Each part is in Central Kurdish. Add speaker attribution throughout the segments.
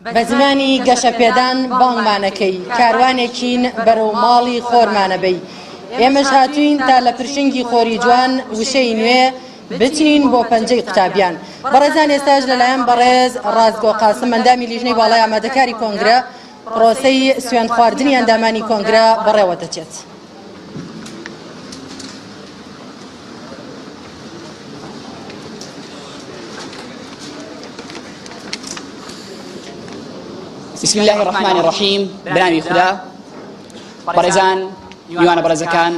Speaker 1: بە زمانی گەشەپێدان بانگمانەکەی، کاروانێکین بەرەو ماڵی خۆرمانەبەی. ئێمەش هاتووین تا لە پرشنگی خۆری جوان وشەی نوێ بچنین بۆ پەنجەی قوتابیان. بەڕێزان ئێستاش لەلایەن بەڕێز ڕاستگۆ قاسم ئەندامی لیژنەی باڵای ئامادەکاری کۆنگرە پرۆسەی سوێندخواردنی ئەندامانی کۆنگرە بەڕێوە دەچێت.
Speaker 2: بسم الله الرحمن الرحیم بەناوی خودا بەڕێزان میوانە بەڕێزەکان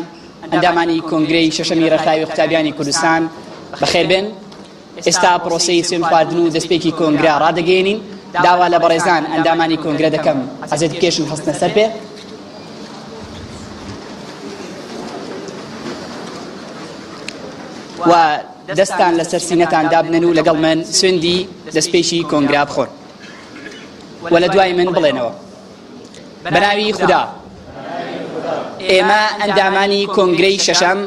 Speaker 2: ئەندامانی کۆنگرەی شەشەمی ڕێکخراوی قوتابیانی کوردستان بەخێربێن ئێستا پرۆسەی سوێن خواردن و دەستپێکی کۆنگرە ڕادەگەیەنین داوا لە بەڕێزان ئەندامانی کۆنگرە دەکەم عەزێت بکێشن هەستنە سەر پێ و دەستان لەسەر سینەتان دابنن و لەگەڵ من سوێندی دەستپێکی کۆنگرا بخۆن و لە دوای من بڵێنەوە بەناوی خودا ئێمە ئەندامانی کۆنگرەی شەشەم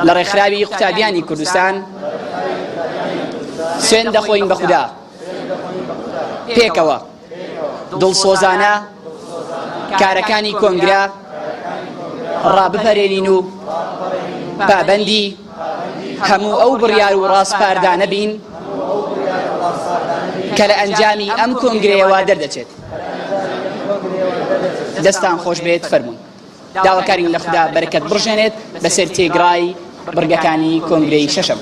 Speaker 2: لە ڕێکخراوی قوتابیانی کوردستان سوێن دەخۆین بە خودا پێکەوە دڵسۆزانە کارەکانی کۆنگرە ڕابپەرێنین و پابەندی هەموو ئەو بڕیار و ڕاسپاردانە بین کە لە ئەنجامی ئەم کۆنگرەیەوە دەردەچێت. دەستان خۆش بێت فەرموون. داواکارین لە خودا بەرەکەت بڕژێنێت بەسەر تێگڕای بڕگەکانی کۆنگرەی شەشەم.